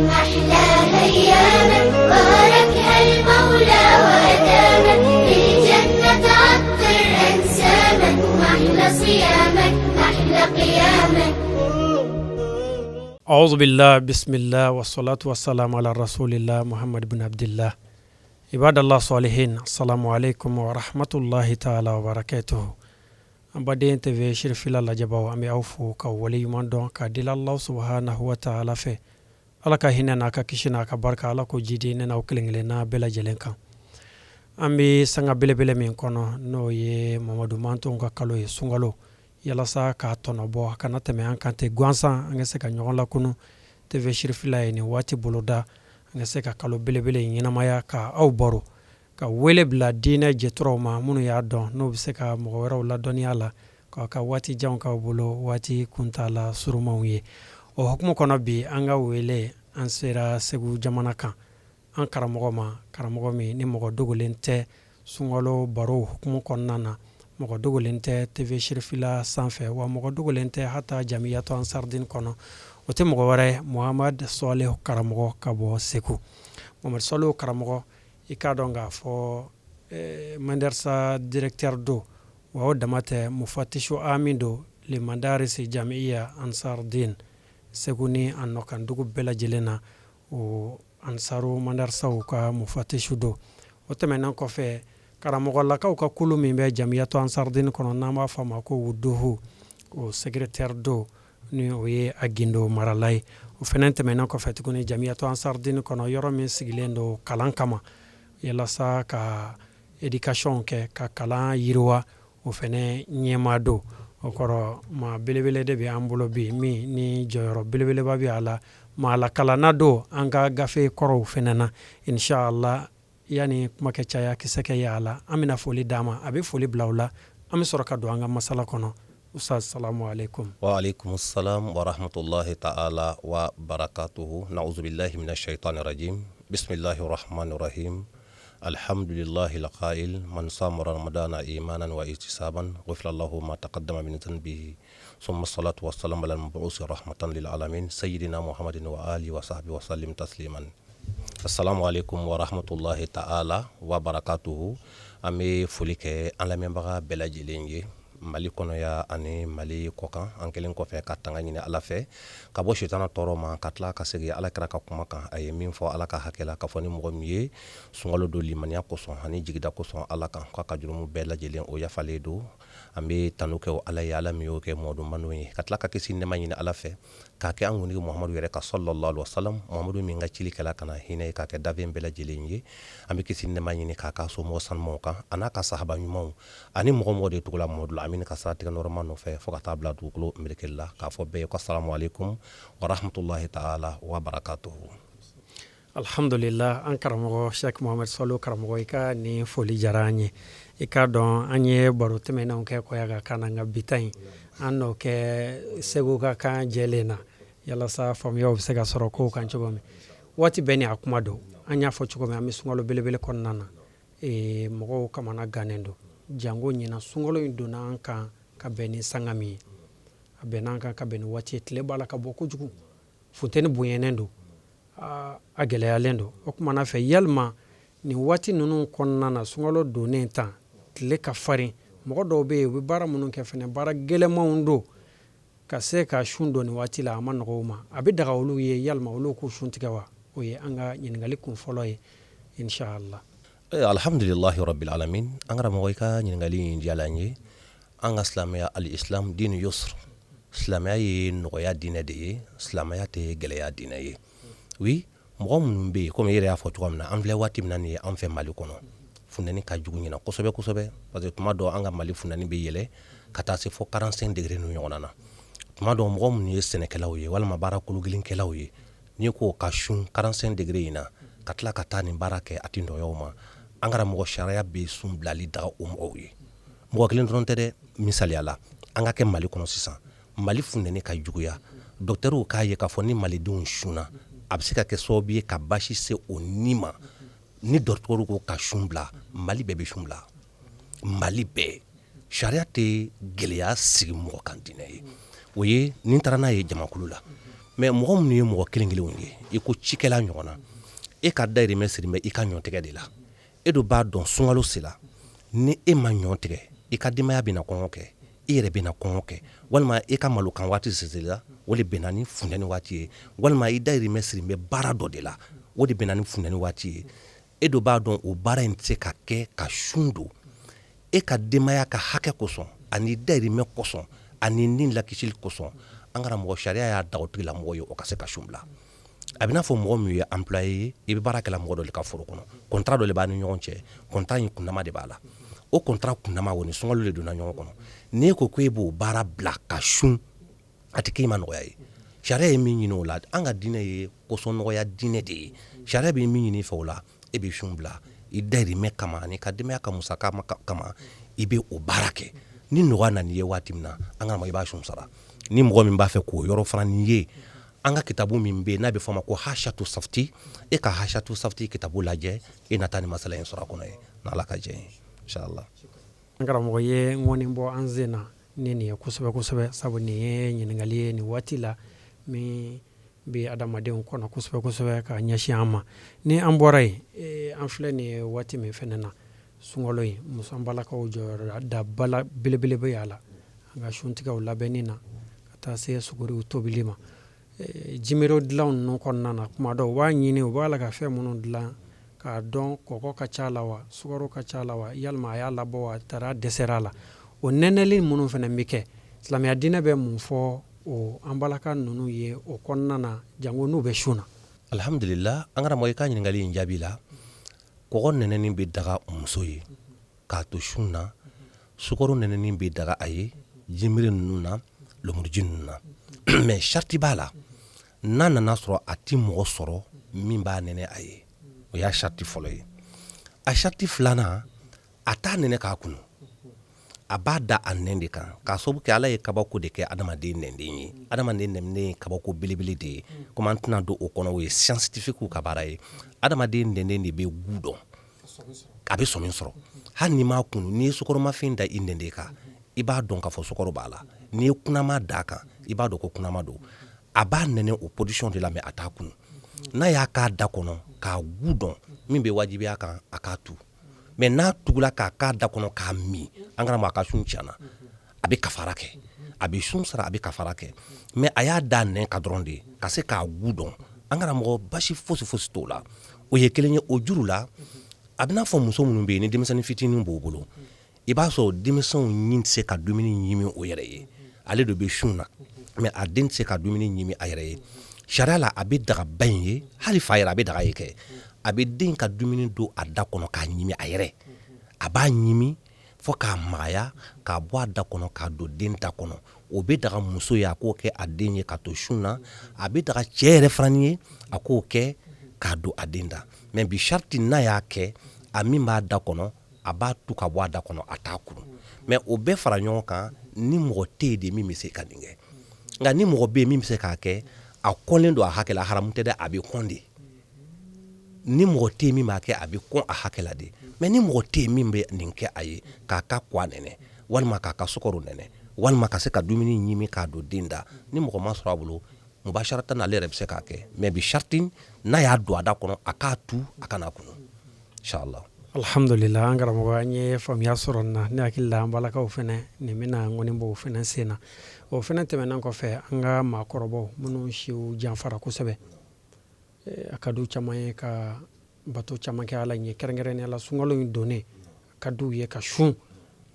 محلاها أيامك باركها المولى وأدامك الجنة تعطر أنسامك محلى صيامك محلى قيامك. أعوذ بالله، بسم الله والصلاة والسلام على رسول الله محمد بن عبد الله. عباد الله الصالحين، السلام عليكم ورحمة الله تعالى وبركاته. An baden TV Sirifila lajɛbaw, an bɛ aw fo ka waleɲuman dɔn ka deli Allah subhanahu wa ta'ala fɛ, Ala ka hinɛ n'a ka kisi n'a ka barika, Ala ko jidi ne n'aw kelen kelenna bɛɛ lajɛlen kan. An bɛ sanga belebele min kɔnɔ, n'o ye Mamadu mantonw ka kalo ye, sunkalo, yalasa k'a tɔnɔbɔ a kana tɛmɛ an kan ten gansan, an ka se ka ɲɔgɔn lakunu. TV Sirifila ye nin waati boloda an ka se ka kalo belebele in ɲɛnamaya, ka aw baro, ka wele bila diinɛ jɛturaw ma, minnu y'a dɔn n'u bɛ se ka mɔgɔ wɛrɛw ladɔnniya la, k'a ka waati janw k'aw bolo waati kuntaala surumanw ye. O hukumu kɔnɔ, bi an ka wele, an sera Segu jamana kan, an karamɔgɔ ma, karamɔgɔ min ni mɔgɔ dogolen tɛ sunkalo baro hukumu kɔnɔna na, mɔgɔ dogolen tɛ TV Sirifila sanfɛ, wa mɔgɔ dogolen tɛ hata Jamiyatu Ansardin kɔnɔ. O tɛ mɔgɔ wɛrɛ, Muhamad Sɔlihu karamɔgɔ ka bɔ Segu. Muhamad Sɔlihu karamɔgɔ, i k'a dɔn k'a fɔ madarasa directeur don, wa o dama tɛ, mufatishu amin don li madarisi jamiya Ansardin Segu ni a nɔkandugu bɛɛ lajɛlen na. O ansaru madarasaw ka mufatishu don. O tɛmɛnen kɔfɛ, karamɔgɔlakaw ka kulu min bɛ Jamiyatu Ansardin kɔnɔ, n'an b'a fɔ a ma ko Wuduhu, o secrétaire don, ni o ye a gindo marala ye. O fana tɛmɛnen kɔfɛ tuguni, Jamiyatu Ansardin kɔnɔ, yɔrɔ min sigilen don kalan kama, yalasa ka éducation kɛ, ka kalan yiriwa, o fana ɲɛmaa don. O kɔrɔ, maa belebele de bɛ an bolo bi, min ni jɔyɔrɔ belebeleba bɛ a la, maa lakalanna don an ka gafe kɔrɔw fana na. Inshallah, yanni kuma kɛ caya, kisɛ kɛ yaala, an bɛna foli d'a ma, a bɛ foli bila o la, an bɛ sɔrɔ ka don an ka masala kɔnɔ. Ustaz, salamu alaikum. Wa alaikum salam wa rahmatullahi ta'ala wa barakatuhu. Na'udhu billahi minash shaitani rajim. Bismillahir rahmanir rahim. Alhamdulillahi alqa'il man sama ramadana imanan wa ihtisaban ghufira lahu ma taqaddama min dhanbihi. Summa salatu wassalamu ala al-mab'usi rahmatan lil alamin sayyidina Muhammadin wa alihi wa sahbihi wa sallim tasliman. Assalamu alaikum wa rahmatullahi ta'ala wa barakatuhu. An bɛ foli kɛ an lamɛnbaga bɛɛ lajɛlen ye Mali kɔnɔ yan ani Mali kɔkan. An kɛlen kɔfɛ ka tanga ɲini Ala fɛ ka bɔ sitana tɔɔrɔ ma, ka tila ka segin Ala kira ka kuma kan, a ye min fɔ Ala ka hakɛ la, k'a fɔ ni mɔgɔ min ye sunkalo don limaniya kosɔn ani jigida kosɔn Ala kan, k'a ka jurumu bɛɛ lajɛlen o yafalen don. An bɛ tanu kɛ Ala ye, Ala min y'o kɛ mɔgɔ man ye, ka tila ka kisi nɛɛma ɲini Ala fɛ k'a kɛ an kuntigi Muhamadu yɛrɛ kan, sallallahu alaihi wasallam, Muhamadu min ka cili kɛla ka na hinɛ ye, k'a kɛ danfɛn bɛɛ lajɛlen ye. An bɛ kisi nɛɛma ɲini k'a k'a somɔgɔ sanumaw kan, a n'a ka sahaba ɲumanw ani mɔgɔ mɔgɔ de tugula Muhamadu la Amina ka siratigɛ nɔrɔma nɔfɛ fo ka taa bila dugukolo melekeli la, k'a fɔ bɛɛ ye ko assalamu alaikum wa rahmatullahi ta'ala wa barakatuhu. Alhamdulillah, an karamɔgɔ Sheikh Mohamed Salo karamɔgɔ, i ka nin foli diyara an ye. I k'a dɔn, an ye baro tɛmɛnenw kɛ Kɔya ka kan na, nka bi ta in, an n'o kɛ Segu ka kan jɛlen na, yalasa faamuyaw bɛ se ka sɔrɔ kow kan cogo min. Waati bɛɛ ni a kuma don. An y'a fɔ cogo min, an bɛ sunkalo belebele kɔnɔna na, mɔgɔw kamana gannen don, janko ɲinan sunkalo in donna an kan ka bɛn ni sanga min ye, a bɛnna an kan ka bɛn ni waati ye, tile b'a la ka bɔ kojugu, funteni bonyanen don, a gɛlɛyalen don. O tuma na fɛ, yalima nin waati ninnu kɔnɔna na, sunkalo donnen tan, tile ka farin, mɔgɔ dɔw bɛ yen, u bɛ baara minnu kɛ fɛnɛ, baara gɛlɛnmanw don, ka se ka sun don nin waati la, a ma nɔgɔ u ma. A bɛ daga olu ye yalima olu k'u sun tigɛ wa? O ye an ka ɲininkali kun fɔlɔ ye, inshallah. Alhamdulillahi rabbil alamin. An karamɔgɔ, i ka ɲininkali in diyara n ye. An ka silamɛya, al islam dinu yusr, silamɛya ye nɔgɔya diinɛ de ye, silamɛya tɛ gɛlɛya diinɛ ye. Oui, mɔgɔ minnu bɛ yen, komi i yɛrɛ y'a fɔ cogoya min na, an filɛ waati min na nin ye, an fɛ Mali kɔnɔ, funteni ka jugu ɲina kosɛbɛ kosɛbɛ, parce que tuma dɔ an ka Mali funteni bɛ yɛlɛ ka taa se fo 45 degré ninnu ɲɔgɔnna na. Tuma dɔ, mɔgɔ minnu ye sɛnɛkɛlaw ye walima baara kologirinkɛlaw ye, n'i ko ka sun 45 degré in na ka tila ka taa nin baara kɛ, a tɛ nɔgɔya o ma. An karamɔgɔ, sariya bɛ sun bilali daga o mɔgɔw ye. Mɔgɔ kelen dɔrɔn tɛ dɛ. Misaliya la, an ka kɛ Mali kɔnɔ sisan, Mali funteni ka juguya, dɔkitɛriw k'a ye k'a fɔ ni malidenw sunna, a bɛ se ka kɛ sababu ye ka baasi se o ni ma. Ni dɔgɔtɔrɔw ko ka sun bila, Mali bɛɛ bɛ sun bila, Mali bɛɛ. Sariya tɛ gɛlɛya sigi mɔgɔ kan diinɛ ye. O ye nin taara n'a ye jamakulu la. Mais mɔgɔ minnu ye mɔgɔ kelen kelenw ye, i ko cikɛla ɲɔgɔn na, e ka dayirimɛ sirilen bɛ i ka ɲɔtigɛ de la. E dun b'a dɔn sunkalo sera, ni e ma ɲɔ tigɛ, i ka denbaya bɛna kɔngɔ kɛ, i yɛrɛ bɛna kɔngɔ kɛ, walima e ka malokan waati sera, o de bɛnna ni funteni waati ye, walima i dayirimɛ sirilen bɛ baara dɔ de la, o de bɛnna ni funteni waati ye. E dun b'a dɔn o baara in tɛ se ka kɛ ka sun don. E ka denbaya ka hakɛ kosɔn ani dayirimɛ kosɔn ani ni lakisili kosɔn, an karamɔgɔ, sariya y'a da o tigilamɔgɔ ye o ka se ka sun bila. A bɛ n'a fɔ mɔgɔ min ye employé ye, i bɛ baara kɛla mɔgɔ dɔ de ka foro kɔnɔ, contrat dɔ de b'a ni ɲɔgɔn cɛ, contrat in kundama de b'a la. O contrat kundama, o ni sunkalo de donna ɲɔgɔn kɔnɔ. N'e ko e b'o baara bila ka sun, a tɛ k'i ma nɔgɔya ye. Sariya ye min ɲini o la, an ka diinɛ ye kosɔn nɔgɔya diinɛ de ye. Sariya bɛ min ɲini i fɛ o la, e bɛ sun bila i dayirimɛ kama ani ka denbaya ka musaka kama, i bɛ o baara kɛ. Ni nɔgɔya nana i ye waati min na, an ka i b'a sun sara. Ni mɔgɔ min b'a fɛ k'o yɔrɔ fana nin ye, an ka kitabu min bɛ yen n'a bɛ fɔ a ma ko Hashatu Safti, e ka Hashatu Safti kitabu lajɛ, e na taa ni masala in sɔrɔ a kɔnɔ ye, n'Ala ka jɛ ye, inshallah. An karamɔgɔ ye ŋɔni bɔ an sen na ni nin ye kosɛbɛ kosɛbɛ, sabu nin ye ɲininkali ye nin waati la min bɛ adamadenw kɔnɔ kosɛbɛ kosɛbɛ ka ɲɛsin an ma. Ni an bɔra yen, an filɛ nin ye waati min fana na, sunkalo in, muso an balakaw jɔyɔrɔ da bala belebele bɛ a la an ka suntigɛw labɛnni na ka taa se suguriw tobili ma. Jimere dilan ninnu kɔnɔna na, kuma dɔw u b'a ɲini, u b'a la ka fɛn minnu dilan k'a dɔn kɔgɔ ka ca la wa, sukaro ka ca la wa, yalima a y'a labɔ wa, taara dɛsɛra a la. O nɛnɛli minnu fana bɛ kɛ, silamɛya diinɛ bɛ mun fɔ o an balaka ninnu ye o kɔnɔna na, jango n'u bɛ sun na? Alhamdulillah, an karamɔgɔ, i ka ɲininkali in jaabi la, kɔgɔ nɛnɛni bɛ daga muso ye k'a to sun na, sukaro nɛnɛni bɛ daga a ye jimere ninnu na, lɔmuruji ninnu na. Mais sariti b'a la, n'a nana sɔrɔ a ti mɔgɔ sɔrɔ min b'a nɛnɛ a ye, o y'a sariti fɔlɔ ye. A sariti filanan, a t'a nɛnɛ k'a kunu, a b'a da a nɛn de kan, k'a sababu kɛ Ala ye kabako de kɛ adamaden nɛnden ye. Adamaden nɛnden ye kabako belebele de ye, komi an tɛna don o kɔnɔ, o ye scientifique ka baara ye. Adamaden nɛnden de bɛ goût dɔn, a bɛ sɔmi sɔrɔ. Hali n'i m'a kunu, n'i ye sukaromafɛn da i nɛnden kan, i b'a dɔn k'a fɔ sukaro b'a la. N'i ye kunama d'a kan, i b'a dɔn ko kunama don. A b'a nɛnɛ o position de la, mais a t'a kunu. N'a y'a k'a da kɔnɔ k'a goût dɔn, min bɛ wajibiya kan, a k'a tu. Mais n'a tugula k'a k'a da kɔnɔ k'a min, an karamɔgɔ, a ka sun tiɲɛna, a bɛ kafara kɛ, a bɛ sun sara, a bɛ kafara kɛ. Mais a y'a da nɛn kan dɔrɔn de ka se k'a goût dɔn, an karamɔgɔ, basi fosi fosi t'o la. O ye kelen ye. O juru la, a bɛna fɔ muso minnu bɛ yen ni denmisɛnnin fitinin b'o bolo, i b'a sɔrɔ denmisɛnw ɲin tɛ se ka dumuni ɲimi o yɛrɛ ye. Ale de bɛ sun na, mais a den tɛ se ka dumuni ɲimi a yɛrɛ ye. Sariya la, a bɛ daga ba in ye, hali fa yɛrɛ, a bɛ daga ye kɛ, a bɛ den ka dumuni don a da kɔnɔ k'a ɲimi a yɛrɛ. A b'a ɲimi fo k'a magaya, k'a bɔ a da kɔnɔ k'a don den da kɔnɔ. O bɛ daga muso ye a k'o kɛ a den ye ka to sun na. A bɛ daga cɛ yɛrɛ fana ye a k'o kɛ k'a don a den da. Mais bi sariti, n'a y'a kɛ, a min b'a da kɔnɔ, a b'a tu ka bɔ a da kɔnɔ, a t'a kunu. Mais o bɛɛ fara ɲɔgɔn kan, ni mɔgɔ tɛ yen de min bɛ se ka nin kɛ. Nka ni mɔgɔ bɛ yen min bɛ se k'a kɛ, a kɔnlen don a hakɛ la. Haramu tɛ dɛ, a bɛ kɔn de. Ni mɔgɔ tɛ yen min b'a kɛ, a bɛ kɔn a hakɛ la de. Mais ni mɔgɔ tɛ yen min bɛ nin kɛ a ye, k'a ka kwa nɛnɛ, walima k'a ka sukaro nɛnɛ, walima ka se ka dumuni ɲimi k'a don den da, ni mɔgɔ ma sɔrɔ a bolo mubasharatan, ale yɛrɛ bɛ se k'a kɛ. Mais bi sariti, n'a y'a don a da kɔnɔ, a k'a tu, a kana kunu, inshallah. Alhamdulillah, an karamɔgɔ, an ye faamuya sɔrɔ nin na. Ne hakili la, an balakaw fɛnɛ, nin bɛna ŋɔni bɔ o fɛnɛ sen na. O fɛnɛ tɛmɛnen kɔfɛ, an ka maakɔrɔbaw minnu siw janfara kosɛbɛ, a ka d'u caman ye ka bato caman kɛ Ala ɲɛ, kɛrɛnkɛrɛnnenya la sunkalo in donnen, a ka d'u ye ka sun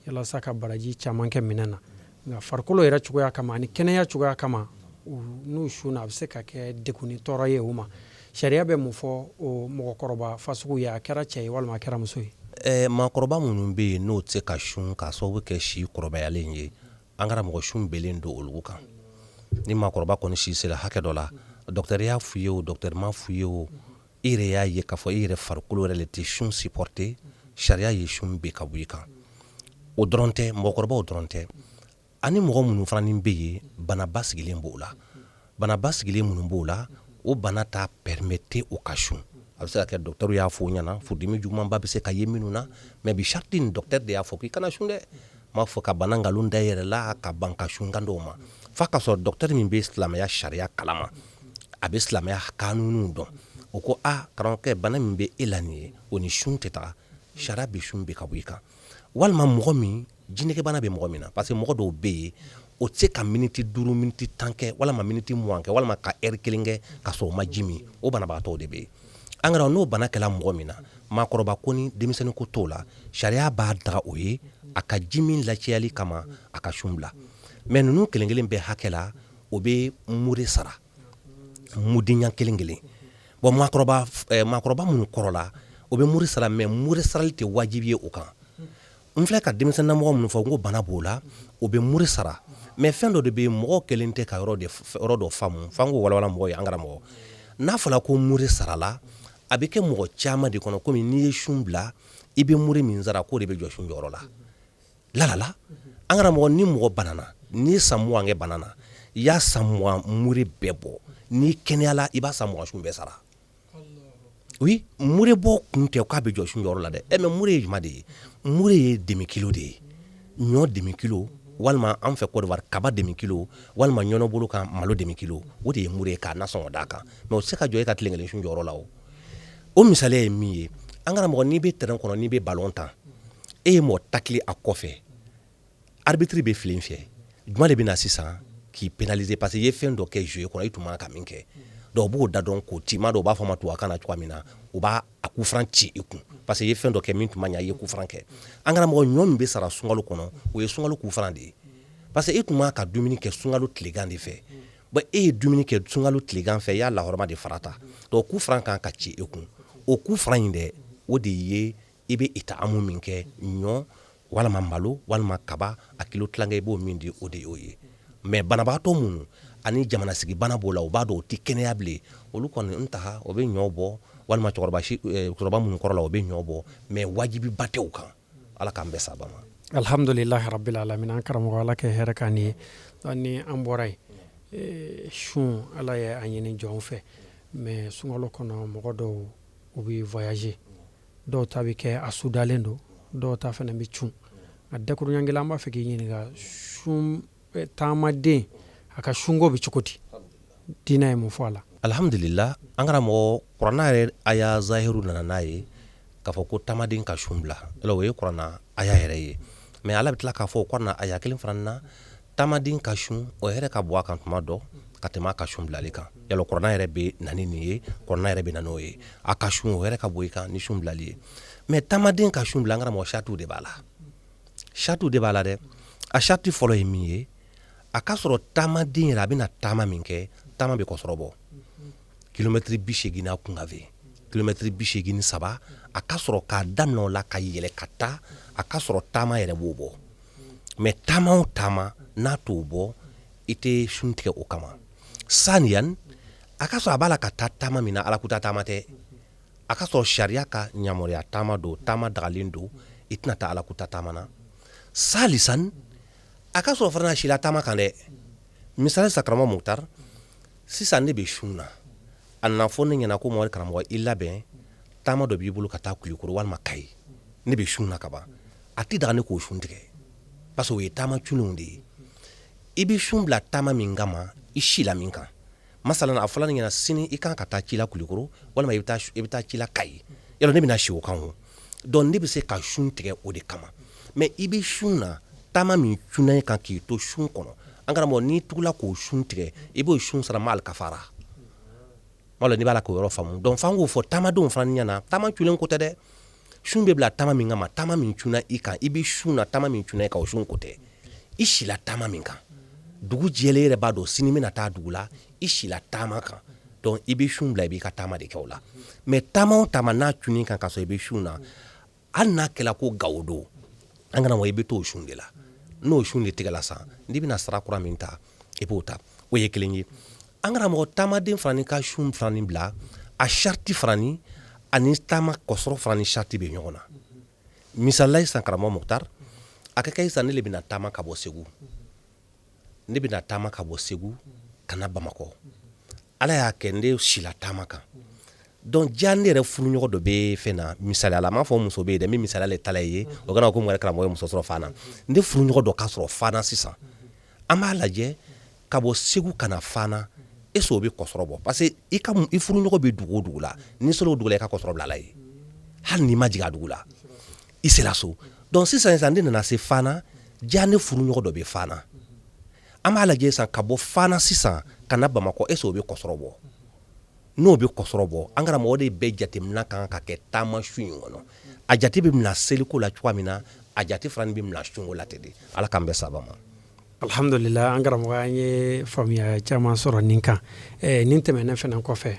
yalasa ka baraji caman kɛ minɛ na. Nka farikolo yɛrɛ cogoya kama ani kɛnɛya cogoya kama, n'u sunna, a bɛ se ka kɛ degun ni tɔɔrɔ ye u ma. Sariya bɛ mun fɔ o mɔgɔkɔrɔba fasugu ye, a kɛra cɛ ye walima a kɛra muso ye? Maakɔrɔba minnu bɛ yen n'o tɛ se ka sun k'a sababu kɛ si kɔrɔbayalen ye, an karamɔgɔ, sun belen don olu kan. Ni maakɔrɔba kɔni si sera hakɛ dɔ la, dɔkitɛri y'a f'u ye o, dɔkitɛri m'a f'u ye o, i yɛrɛ y'a ye k'a fɔ i yɛrɛ farikolo yɛrɛ le tɛ sun supporter, sariya ye sun bin ka bɔ i kan. O dɔrɔn tɛ, mɔgɔkɔrɔbaw dɔrɔn tɛ, ani mɔgɔ minnu fana bɛ yen, banaba sigilen b'o la. Banaba sigilen minnu b'o la, o bana t'a permettre o ka sun. A bɛ se ka kɛ dɔkitɛriw y'a fɔ o ɲɛna, furudimi jugumanba bɛ se ka ye minnu na. Mais bi sariti nin, dɔkitɛri de y'a fɔ k'i kana sun dɛ. M'a fɔ ka bana nkalon da i yɛrɛ la ka ban ka sun kan dɔw ma. F'a ka sɔrɔ dɔkitɛri min bɛ silamɛya sariya kalama, a bɛ silamɛya kanunu dɔn. O ko a karamɔgɔkɛ, bana min bɛ e la nin ye, o ni sun tɛ taga, sariya bɛ sun bin ka bɔ i kan. Walima mɔgɔ min jinɛkɛbana bɛ mɔgɔ min na, parce que mɔgɔ dɔw bɛ yen, o tɛ se ka miniti 5, miniti 10 kɛ, walima miniti 20 kɛ, walima ka ɛri kelen kɛ ka sɔrɔ o ma ji min. O banabagatɔw de bɛ yen. An karamɔgɔ, n'o bana kɛla mɔgɔ min na, maakɔrɔba ko ni denmisɛnnin ko t'o la, sariya b'a daga o ye a ka ji min lacɛyali kama, a ka sun bila. Mais ninnu kelen kelen bɛɛ hakɛ la, o bɛ mure sara, mudiɲa kelen kelen. Bon, maakɔrɔba minnu kɔrɔla, o bɛ mure sara, mais mure sarali tɛ wajibi ye o kan. N filɛ ka denmisɛnninamɔgɔ minnu fɔ n ko bana b'o la, o bɛ mure sara. Mais fɛn dɔ de bɛ yen, mɔgɔw kelen tɛ ka yɔrɔ dɔ faamu, f'an k'o walawala mɔgɔw ye. An karamɔgɔ, n'a fɔra ko mure sarala, a bɛ kɛ mɔgɔ caman de kɔnɔ komi n'i ye sun bila, i bɛ mure min sara, k'o de bɛ jɔ sun jɔyɔrɔ la. Lalala, an karamɔgɔ, ni mɔgɔ banana, n'i ye san 20 kɛ bana na, i y'a san 20 mure bɛɛ bɔ, n'i kɛnɛyala, i b'a san 20 sun bɛɛ sara. Oui, mure bɔ kun tɛ k'a bɛ jɔ sun jɔyɔrɔ la dɛ. Mais mure ye jumɛn de ye? Mure ye demi kilo de ye, ɲɔ demi kilo, walima an fɛ Côte d'Ivoire, kaba demi kilo, walima ɲɔnɔbolo kan malo demi kilo, o de ye mure ye k'a nasɔngɔ d'a kan. Mais o tɛ se ka jɔ e ka tile kelen sun jɔyɔrɔ la. O misaliya ye min ye, an karamɔgɔ, n'i bɛ terrain kɔnɔ, n'i bɛ ballon tan, e ye mɔgɔ tacler a kɔfɛ, arbitre bɛ filen fiyɛ, jumɛn de bɛ na sisan k'i pénaliser? Parce que i ye fɛn dɔ kɛ jeu kɔnɔ, i tun man ka min kɛ. Donc u b'o da dɔn k'o ci. M'a dɔn u b'a fɔ a ma tubabukan na cogoya min na, u b'a a coup franc ci i kun, parce que i ye fɛn dɔ kɛ min tun ma ɲɛ, i ye coup franc kɛ. An karamɔgɔ, ɲɔ min bɛ sara sunkalo kɔnɔ, o ye sunkalo coup franc de ye, parce que e tun man ka dumuni kɛ sunkalo tilegan de fɛ. Bon, e ye dumuni kɛ sunkalo tilegan fɛ, i y'a lahɔrɔma de farata. Donc coup franc kan ka ci e kun. O coup franc in dɛ, o de ye i bɛ itaamu min kɛ, ɲɔ walima malo walima kaba, a kilo tilankɛ, i b'o min di, o de y'o ye. Mais banabaatɔ minnu ani jamanasigi bana b'o la, u b'a dɔn o tɛ kɛnɛya bilen, olu kɔni n ta o bɛ ɲɔ bɔ, walima cɛkɔrɔba minnu kɔrɔ la, o bɛ ɲɔ bɔ, mais wajibiba tɛ o kan. Ala k'an bɛɛ saba ma. Alhamdulilahi rabbil alamin. An karamɔgɔ, Ala kɛ hɛrɛ k'an ye. Ni an bɔra yen, sun, Ala ye a ɲini jɔnw fɛ, mais sunkalo kɔnɔ, mɔgɔ dɔw u bɛ voyager, dɔw ta bɛ kɛ a sudalen don, dɔw ta fana bɛ cun. A dakuruɲɛ kelen, an b'a fɛ k'i ɲininka, sun taamaden a ka sunko bɛ cogo di? Diinɛ ye mun fɔ a la? Alhamdulillah, an karamɔgɔ, kuranna yɛrɛ aya zahiru nana n'a ye k'a fɔ ko taamaden ka sun bila. O ye kuranna aya yɛrɛ ye. Mais Ala bɛ tila k'a fɔ o kuranna aya kelen fana na, taamaden ka sun, o yɛrɛ ka bɔ a kan tuma dɔ ka tɛmɛ a ka sun bilali kan. Yala kuranna yɛrɛ bɛ na ni nin ye, kuranna yɛrɛ bɛ na n'o ye, a ka sun, o yɛrɛ ka bɔ i kan ni sun bilali ye. Mais taamaden ka sun bila, an karamɔgɔ, saritiw de b'a la, saritiw de b'a la dɛ. A sariti fɔlɔ ye min ye, a ka sɔrɔ taamaden yɛrɛ, a bɛna taama min kɛ, taama bɛ kɔsɔrɔ bɔ kilomɛtiri 80 n'a kunkanfɛ, kilomɛtiri 83, a ka sɔrɔ k'a daminɛ o la ka yɛlɛ ka taa, a ka sɔrɔ taama yɛrɛ b'o bɔ. Mais taama o taama n'a t'o bɔ, i tɛ sun tigɛ o kama. Saniyan, a ka sɔrɔ a b'a la ka taa taama min na, Ala kuta taama tɛ, a ka sɔrɔ sariya ka yamaruya taama don, taama dagalen don, i tɛna taa Ala kuta taama na. Salisan, a ka sɔrɔ fana sila taama kan dɛ. Misali sa, karamɔgɔ Muktar, sisan ne bɛ sun na, a nana fɔ ne ɲɛna ko Mamadu karamɔgɔ, i labɛn, taama dɔ b'i bolo ka taa Kulukoro walima Kayi. Ne bɛ sun na kaban, a tɛ daga ne k'o sun tigɛ, parce que o ye taama cunnenw de ye. I bɛ sun bila taama min kama, i sila min kan. Masalan, a fɔla ne ɲɛna sini i kan ka taa ci la Kulukoro walima i bɛ taa ci la Kayi, yɔrɔ ne bɛna si o kan o. Donc ne bɛ se ka sun tigɛ o de kama. Mais i bɛ sun na, taama min cunna i kan k'i to sun kɔnɔ, an karamɔgɔ, n'i tugula k'o sun tigɛ, i b'o sun sara ma alikafara. Wala n'i b'a la k'o yɔrɔ faamu. Donc f'an k'o fɔ taamadenw fana ɲɛna, taama cunnen ko tɛ dɛ. Sun bɛ bila taama min kama, taama min cunna i kan, i bɛ sun na, taama min cunna i kan, o sun ko tɛ. I sila taama min kan, dugu jɛlen, yɛrɛ b'a dɔn sini bɛna taa dugu la, i sila taama kan, donc i bɛ sun bila, i b'i ka taama de kɛ o la. Mais taama o taama n'a cunn'i kan ka sɔrɔ i bɛ sun na, hali n'a kɛla ko Gawo don, an kana i bɛ t'o sun de la. N'o sun de tigɛla san, n'i bɛna sara kura min ta, i b'o ta. O ye kelen ye. An karamɔgɔ, taamaden fana ka sun fana bila, a sariti fana ni ani taama kɔsɔrɔ fana ni sariti bɛ ɲɔgɔn na. Misali la sisan, karamɔgɔ Muktar, a ka kɛ sisan ne de bɛna taama ka bɔ Segu, ne bɛna taama ka bɔ Segu ka na Bamakɔ. Ala y'a kɛ ne sila taama kan. Donc ja ne yɛrɛ furuɲɔgɔn dɔ bɛ fɛn na, misaliya la, n m'a fɔ muso bɛ yen dɛ, min misaliya le tala ye, o kana ko n yɛrɛ karamɔgɔ ye muso sɔrɔ Fana. Ne furuɲɔgɔn dɔ ka sɔrɔ Fana sisan, an b'a lajɛ. Ka bɔ Segu ka na Fana, est-ce o bɛ kɔsɔrɔ bɔ? Parce que i ka i furuɲɔgɔn bɛ dugu o dugu la, n'i sera o dugu la, i ka kɔsɔrɔ bila la yen, hali n'i ma jigin a dugu la, i sera so. Donc sisan sisan, ne nana se Fana, ja ne furuɲɔgɔn dɔ bɛ Fana. An b'a lajɛ sisan, ka bɔ Fana sisan ka na Bamakɔ, est-ce o bɛ kɔsɔrɔ bɔ? N'o bɛ kɔsɔrɔ bɔ, an karamɔgɔ de bɛɛ jateminɛ kan ka kɛ taama su in kɔnɔ. A jate bɛ mina seliko la cogoya min na, a jate fana bɛ mina sunko la ten de. Ala k'an bɛɛ saba ma. Alhamdulila, an karamɔgɔ, an ye faamuya caman sɔrɔ nin kan. Nin tɛmɛnen fana kɔfɛ,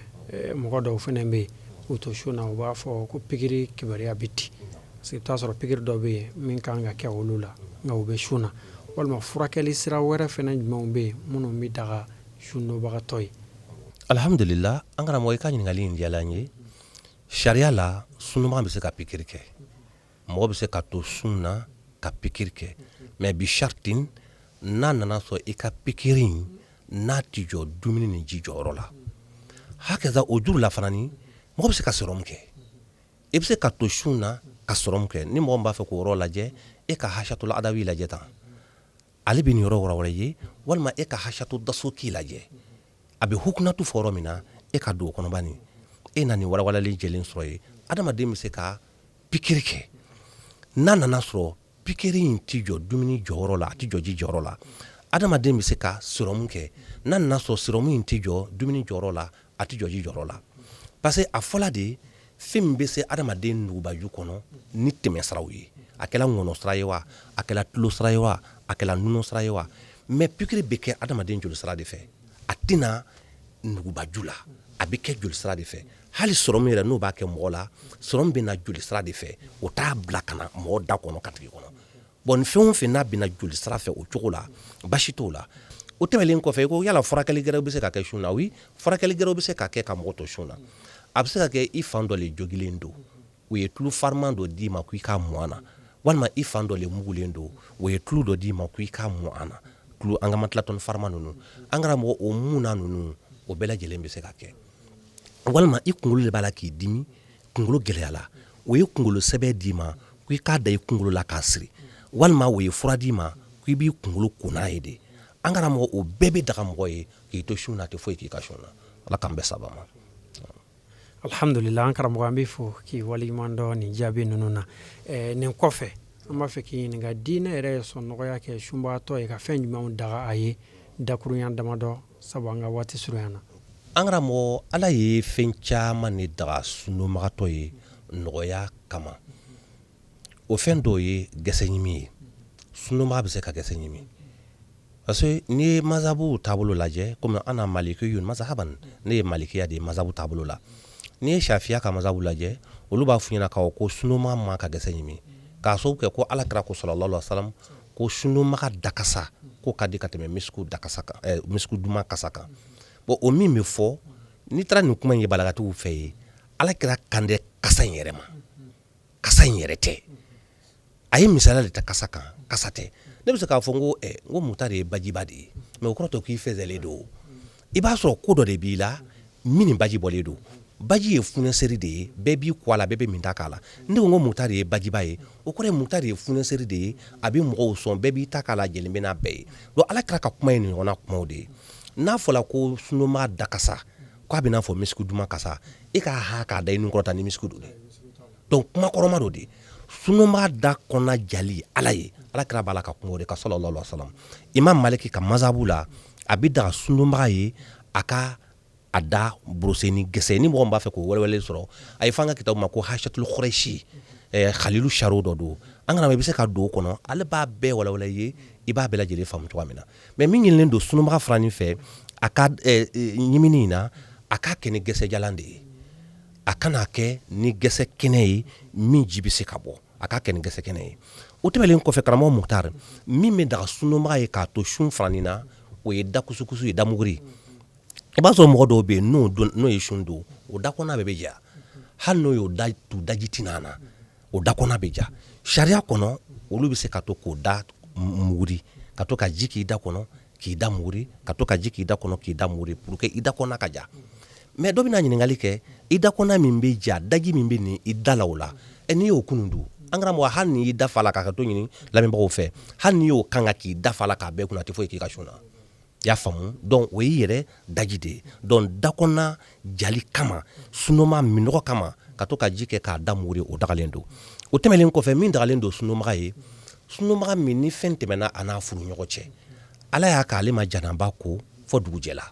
mɔgɔ dɔw fana bɛ yen, k'u to sun na, u b'a fɔ ko pikiri kibaruya bɛ di, parce que i bɛ taa sɔrɔ pikiri dɔ bɛ yen min kan ka kɛ olu la, nka u bɛ sun na. Walima furakɛli sira wɛrɛ fana jumɛnw bɛ yen minnu bɛ daga sundonbagatɔ ye? Alhamdulila, an karamɔgɔ, i ka ɲininkali in diyara n ye. Sariya la, sunuma bɛ se ka pikiri kɛ, mɔgɔ bɛ se ka to sun na ka pikiri kɛ, mais bi shartin, n'a nana sɔrɔ i ka pikiri in n'a tɛ jɔ dumuni ni ji jɔyɔrɔ la. Hakaza, o juru la fana ni mɔgɔ bɛ se ka sɔrɔmu kɛ, i bɛ se ka to sun na ka sɔrɔmu kɛ. Ni mɔgɔ min b'a fɛ k'o yɔrɔ lajɛ, e ka Hashatul Adawi lajɛ tan, ale bɛ nin yɔrɔ wɛrɛ ye, walima e ka Hashatu Dasuki lajɛ, a bɛ hukunatu fɔ yɔrɔ min na, e ka don o kɔnɔba nin, e na nin walawalali jɛlen sɔrɔ yen. Adamaden bɛ se ka pikiri kɛ n'a nana sɔrɔ pikiri in tɛ jɔ dumuni jɔyɔrɔ la, a tɛ jɔ ji jɔyɔrɔ la. Adamaden bɛ se ka sɔrɔmu kɛ n'a nana sɔrɔ sɔrɔmu in tɛ jɔ dumuni jɔyɔrɔ la, a tɛ jɔ ji jɔyɔrɔ la, parce que a fɔla de, fɛn min bɛ se adamaden nugubaju kɔnɔ ni tɛmɛsiraw ye, a kɛra ŋɔnɔ sira ye wa, a kɛra tulo sira ye wa, a kɛra nunun sira ye wa, mais pikiri bɛ kɛ adamaden joli sira de fɛ, a tɛna nugubaju la, a bɛ kɛ joli sira de fɛ. Hali sɔrɔmu yɛrɛ, n'o b'a kɛ mɔgɔ la, sɔrɔmu bɛ na joli sira de fɛ, o t'a bila ka na mɔgɔ da kɔnɔ ka tigi kɔnɔ. Bon, ni fɛn o fɛn n'a bɛna joli sira fɛ o cogo la, basi t'o la. O tɛmɛnen kɔfɛ, i ko yala furakɛli gɛrɛw bɛ se ka kɛ sun na? Oui, furakɛli gɛrɛw bɛ se ka kɛ ka mɔgɔ to sun na. A bɛ se ka kɛ i fan dɔ le jogilen don, o ye tulu fariman dɔ d'i ma ko i k'a mun a na, walima i fan dɔ le mugulen don, o ye tulu dɔ d'i ma ko i k'a mun a na, tulu an ka matilatɔni farima ninnu, an karamɔgɔ, o mun na ninnu, o bɛɛ lajɛlen bɛ se ka kɛ. Walima i kunkolo de b'a la k'i dimi, kunkolo gɛlɛyala, o ye kunkolo sɛbɛ d'i ma ko i k'a da i kunkolo la k'a siri, walima o ye fura d'i ma ko i b'i kunkolo ko n'a ye de. An karamɔgɔ, o bɛɛ bɛ daga mɔgɔ ye k'i to sun na, a tɛ foyi k'i ka sun na. Ala k'an bɛɛ saba ma. Alhamdulila, an karamɔgɔ, an b'i fo k'i waleɲuman dɔn nin jaabi ninnu na. Nin kɔfɛ, an b'a fɛ k'i ɲininka, diinɛ yɛrɛ ye sɔn nɔgɔya kɛ sunbagatɔ ye ka fɛn jumɛnw daga a ye, dakurunya damadɔ, sabu an ka waati surunya na? An karamɔgɔ, Ala ye fɛn caman de daga sundonbagatɔ ye nɔgɔya kama. O fɛn dɔw ye gɛsɛ ɲimi ye. Sundonbaga bɛ se ka gɛsɛ ɲimi, parce que n'i ye mazabu taabolo lajɛ, komi ana malikiyun mazahaban, ne ye malikiya de ye mazabu taabolo la, n'i ye shafiya ka mazabu lajɛ, olu b'a fɔ ɲɛna k'a fɔ ko sundonbaga man ka gɛsɛ ɲimi, k'a sababu kɛ ko Ala kira ko sallallahu alaihi wasallam ko sundonbaga dakasa ko ka di ka tɛmɛ misiku dakasa kan, misiku duman kasa kan. Bon, o min bɛ fɔ, n'i taara nin kuma in ye balagatigiw fɛ yen, Ala kira kan tɛ kasa in yɛrɛ ma, kasa in yɛrɛ tɛ. A ye misaliya de ta kasa kan, kasa tɛ. Ne bɛ se k'a fɔ n ko n ko Mutari ye bajiba de ye, mais o kɔrɔ tɛ k'i fɛsɛlen don. I b'a sɔrɔ ko dɔ de b'i la min ni baji bɔlen don. Baji ye funɛseri de ye, bɛɛ b'i ko a la, bɛɛ bɛ minta k'a la. Ne ko n ko Mutari ye bajiba ye, o kɔrɔ ye Mutari ye funɛseri de ye, a bɛ mɔgɔw sɔn, bɛɛ b'i ta k'a la, jɛlen bɛ n'a bɛɛ ye. Donc Ala kira ka kuma ye nin ɲɔgɔnna kumaw de ye. N'a fɔla ko sundonbaga dakasa k'a bɛ n'a fɔ misiku duman kasa, e k'a ha k'a da i nun kɔrɔ ta ni misiku don dɛ. Donc kuma kɔrɔma don de. Sundonbaga da kɔnɔna jali Ala ye, Ala kira b'a la ka kuma o de kan sallallahu alaihi wasallam. Imam Maliki ka mazabu la, a bɛ daga sundonbaga ye a ka a da brosser ni gɛsɛ. Ni mɔgɔ min b'a fɛ k'o wɛlɛwɛlɛ sɔrɔ, a ye fɔ an ka kitabu ma ko Hashatul Khuraishi, Khalilu Sharo dɔ don. An kana, i bɛ se ka don o kɔnɔ, ale b'a bɛɛ walawala i ye, i b'a bɛɛ lajɛlen faamu cogoya min na. Mais min ɲininen don sunbaga fana fɛ, a ka ɲimini in na, a k'a kɛ ni gɛsɛjalan de ye, a kan'a kɛ ni gɛsɛ kɛnɛ ye min ji bɛ se ka bɔ, a k'a kɛ ni gɛsɛ kɛnɛ ye. O tɛmɛnen kɔfɛ, karamɔgɔ Mukutari, min bɛ daga sundonbaga ye k'a to sun fana na, o ye da kusukusu ye, damuguri. I b'a sɔrɔ mɔgɔ dɔw bɛ yen, n'o ye sun don, o da kɔnɔna bɛɛ bɛ ja, hali n'o y'o da tu daji tɛ na, o da kɔnɔna bɛ ja. Sariya kɔnɔ, olu bɛ se ka to k'o da muguri, ka to ka ji k'i da kɔnɔ k'i da muguri, ka to ka ji k'i da kɔnɔ k'i da muguri, pour que i da kɔnɔna ka ja. Mais dɔ bɛna ɲininkali kɛ, i da kɔnɔna min bɛ ja, daji min bɛ nin i da la, o la, n'i y'o kunun dun, an karamɔgɔ, hali n'i y'i da fa la, k'a ka to ɲini lamɛnbagaw fɛ, hali n'i y'o kan k'i da fa la k'a bɛɛ kun, a tɛ foyi k'i ka sun na. I y'a faamu? Donc o y'i yɛrɛ daji de ye. Donc dakɔnɔna jali kama, sundonma minɔgɔ kama, ka to ka ji kɛ k'a da mure, o dagalen don. O tɛmɛnen kɔfɛ, min dagalen don sundonbaga ye, sundonbaga min ni fɛn tɛmɛna a n'a furu ɲɔgɔn cɛ, Ala y'a k'ale ma janaba ko fo dugujɛ la,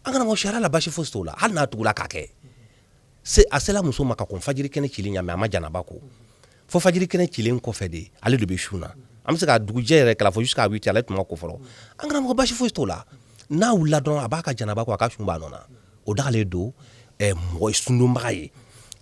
an karamɔgɔ, sariya la basi fosi t'o la. Hali n'a tugula k'a kɛ, a sela muso ma ka kɔn fajiri kɛnɛ cili ɲɛ, mais a ma janaba ko fo fajiri kɛnɛ cilen kɔfɛ de, ale de bɛ sun na. An bɛ se ka dugujɛ yɛrɛ kɛla fo jusqu'à 8, ale tun ma ko fɔlɔ. An karamɔgɔ, basi fosi t'o la. N'a wulila dɔrɔn, a b'a ka janaba ko, a ka sun b'a nɔ na. O dagalen don mɔgɔ sundonbaga ye.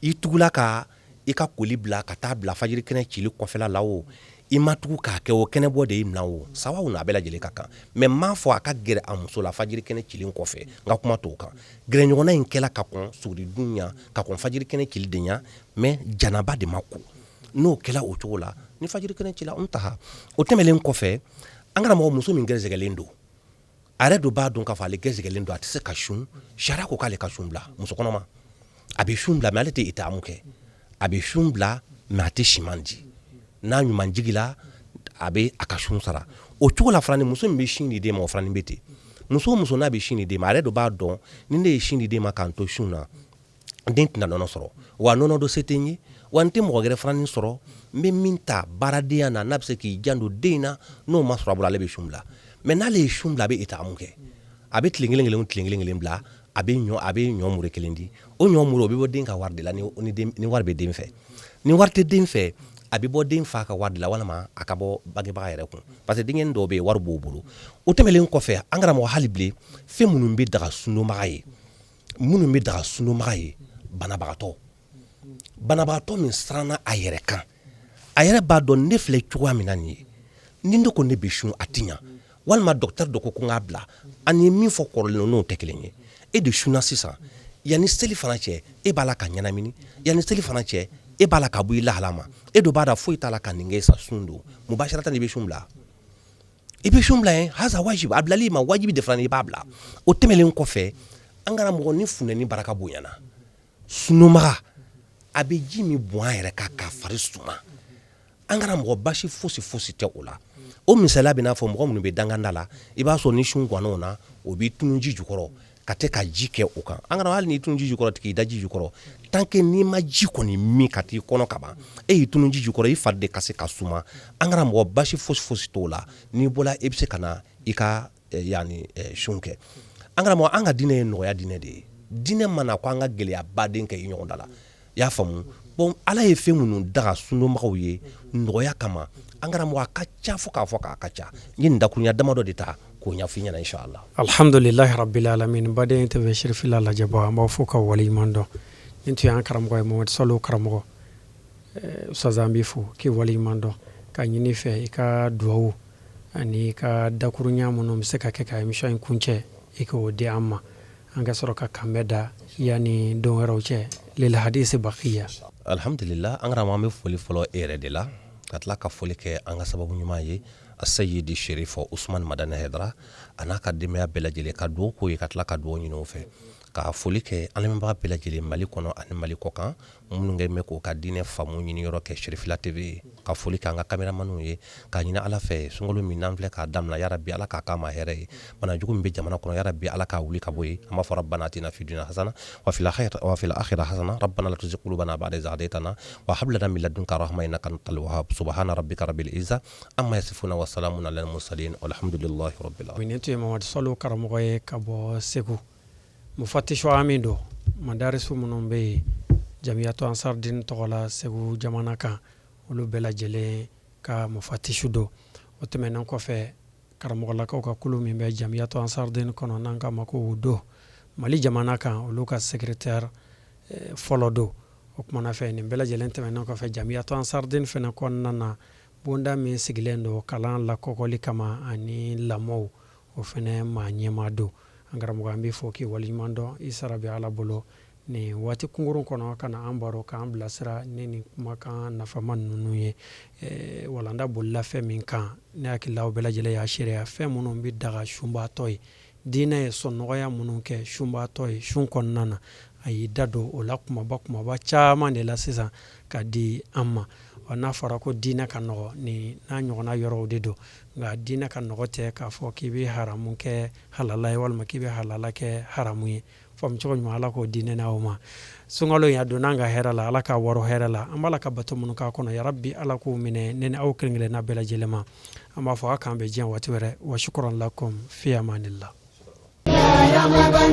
I tugula ka i ka koli bila ka taa bila fajiri kɛnɛ cili kɔfɛla la, o i ma tugu k'a kɛ, o kɛnɛbɔ de y'i minɛ, o sawaw na a bɛɛ lajɛlen ka kan. Mais n m'a fɔ a ka gɛrɛ a muso la fajiri kɛnɛ cilen kɔfɛ, n ka kuma t'o kan. Gɛrɛɲɔgɔnna in kɛla ka kɔn sogoridun ɲa, ka kɔn fajiri kɛnɛ cili de ɲa, mais janaba de ma ko. N'o kɛla o cogo la, ni fajiri kɛnɛ cila, n taha. O tɛmɛlen kɔfɛ, an karamɔgɔ, muso min gɛrɛsɛgɛlen don, a yɛrɛ dun b'a dɔn k'a fɔ ale gɛrɛsɛgɛlen don, a tɛ se ka sun, sariya ko k'ale ka sun bila. Muso kɔnɔma, a bɛ sun bila, mais ale tɛ itamu kɛ. A bɛ sun bila, mais a tɛ siman di. N'a ɲuman jigila, a bɛ a ka sun sara o cogo la fana. Ni muso min bɛ sin di den ma, o fana bɛ ten. Muso o muso n'a bɛ sin di den ma, a yɛrɛ dun b'a dɔn, ni ne ye sin di den ma k'an to sun na, den tɛna nɔnɔ sɔrɔ, wa nɔnɔ dɔ se tɛ n ye, wa n tɛ mɔgɔ wɛrɛ fana sɔrɔ n bɛ min ta baaradenya na, n'a bɛ se k'i janto den in na. N'o ma sɔrɔ a bolo, ale bɛ sun bila. Mais n'ale ye sun bila, a bɛ itamu kɛ. A bɛ tile kelen kelen, tile kelen kelen bila, a bɛ ɲɔ muru kelen di. O ɲɔ muru, o bɛ bɔ den ka wari de la, ni wari bɛ den fɛ. Ni wari tɛ den fɛ, a bɛ bɔ den fa ka wari de la, walima a ka bɔ bangebaga yɛrɛ kun, parce que denkɛnin dɔw bɛ yen, wari b'o bolo. O tɛmɛnen kɔfɛ, an karamɔgɔ, hali bilen, fɛn minnu bɛ daga sundonbaga ye, minnu bɛ daga sundonbaga ye, banabagatɔ min siranna a yɛrɛ kan, a yɛrɛ b'a dɔn ne filɛ cogoya min na nin ye, ni ne ko ne bɛ sun, a tɛ ɲa, walima docteur dɔ ko ko n k'a bila, ani ye min fɔ kɔrɔlen, n'o tɛ kelen ye. E de sunna sisan, yanni seli fana cɛ, e b'a la ka ɲɛnamini. Yanni seli fana cɛ, e b'a la ka bɔ i lahala ma. E dun b'a dɔn foyi t'a la ka nin kɛ sa, sun don mubasharatan, i bɛ sun bila, i bɛ sun bila yen. Haza wajibi, a bilali ma wajibi de fana, i b'a bila. O tɛmɛnen kɔfɛ, an karamɔgɔ, ni funteni baraka bonyana, sundonbaga a bɛ ji min bɔn a yɛrɛ kan k'a fari suma. An karamɔgɔ, basi fosi fosi tɛ o la. O misaliya bɛ n'a fɔ mɔgɔ minnu bɛ danganda la, i b'a sɔrɔ ni sun ganna na, o b'i tunu ji jukɔrɔ ka tɛ ka ji kɛ o kan. An hali n'i tunu ji jukɔrɔ, k'i da ji jukɔrɔ, tant que n'i ma ji kɔni min ka t'i kɔnɔ ka ban, e y'i tunu ji jukɔrɔ, i fari de ka se ka suma. An karamɔgɔ, basi fosi fosi t'o la. N'i bɔra, i bɛ se ka na i ka yanni sun kɛ. An karamɔgɔ, an ka diinɛ ye nɔgɔya diinɛ de ye. Diinɛ mana ko an ka gɛlɛya baden kɛ i ɲɔgɔn da la, i y'a faamu? Bon, Ala ye fɛn minnu daga sundonbagaw ye nɔgɔya kama, an karamɔgɔ, a ka ca fo k'a fɔ k'a ka ca. N ye nin dakurunya damadɔ de ta k'o ɲɛfɔ i ɲɛna, inshallah. Alhamdulilahi rabbil alamin. Baden TV Cherifila lajɛbɔ, an b'aw fo ka waleɲuman dɔn. Nin tun y'an karamɔgɔ ye, Mamadu Salo karamɔgɔ. Ustaz, an b'i fo k'i waleɲuman dɔn, ka ɲini fɛ i ka duwawu ani i ka dakurunya minnu bɛ se ka kɛ ka émission in kuncɛ, i k'o di an ma, an ka sɔrɔ ka kanbɛ da yanni don wɛrɛw cɛ. Lil hadisi bakiya. Alhamdulillah, an karamɔgɔ, an bɛ foli fɔlɔ e yɛrɛ de la, ka tila ka foli kɛ an ka sababu ɲuman ye, Asayidi Sherif Usman Madani Hayidara, a n'a ka denbaya bɛɛ lajɛlen, ka dugawu k'o ye, ka tila ka dugawu ɲini o fɛ, ka foli kɛ an lamɛnbaga bɛɛ lajɛlen Mali kɔnɔ ani Mali kɔ kan, minnu kɛ bɛ k'o ka diinɛ faamu ɲini yɔrɔ kɛ Cherifila TV ye, ka foli kɛ an ka caméramanw ye, k'a ɲini Ala fɛ, sunkalo min n'an filɛ k'a daminɛ, yarabi Ala k'a k'a ma hɛrɛ ye. Bana jugu min bɛ jamana kɔnɔ, yarabi Ala k'a wuli ka bɔ yen. An b'a fɔ rabbana atina fi dunya hasana wa fil akhirati hasana rabbana la tuzigh qulubana ba'da idh hadaytana wa hab lana min ladunka rahma innaka antal wahhab subhana rabbika rabbil izza amma yasifuna wa salamun alal mursalin walhamdulillahi rabbil alamin. Nin tun ye Mamadu Salo karamɔgɔ ye ka bɔ Segu, mufatishu amin don madarisu minnu bɛ yen Jamiyatu Ansardin tɔgɔ la Segu jamana kan, olu bɛɛ lajɛlen ka mufatishu don. O tɛmɛnen kɔfɛ, karamɔgɔlakaw ka kulu min bɛ Jamiyatu Ansardin kɔnɔ, n'an k'a ma ko WUDO, Mali jamana kan, olu ka secrétaire fɔlɔ don. O kumana fɛ, nin bɛɛ lajɛlen tɛmɛnen kɔfɛ, Jamiyatu Ansardin fana kɔnɔna na, bonda min sigilen don kalan lakɔkɔli kama ani lamɔw, o fana maa ɲɛmaa don. An karamɔgɔ, an b'i fo k'i waleɲuman dɔn. I sara bɛ Ala bolo nin waati kunkurun kɔnɔ ka na an baro, k'an bilasira ni nin kumakan nafama ninnu ye. Walanda bolila fɛn min kan, ne hakili la aw bɛɛ lajɛlen y'a seereya, fɛn minnu bɛ daga sunbaatɔ ye, diinɛ ye sɔnnɔgɔya minnu kɛ sunbaatɔ ye sun kɔnɔna na, a y'i da don o la kumaba kumaba caman de la sisan ka di an ma. Ɔ, n'a fɔra ko diinɛ ka nɔgɔ, ni n'a ɲɔgɔnna yɔrɔw de don. Nka diinɛ ka nɔgɔ tɛ k'a fɔ k'i bɛ haramu kɛ halala ye walima k'i bɛ halala kɛ haramu ye. Faamu cogo ɲuman, Ala k'o diinɛ n'aw ma. Sunkalo in, a donna an ka hɛrɛ la, Ala k'a wɔrɔ hɛrɛ la. An b'a la ka bato minnu k'a kɔnɔ, yarabi Ala k'u minɛ ne ni aw kelen kelenna bɛɛ lajɛlen ma. An b'a fɔ a k'an bɛn diɲɛ waati wɛrɛ. Wa shukran lakum, fi amanillah. يا رمضان.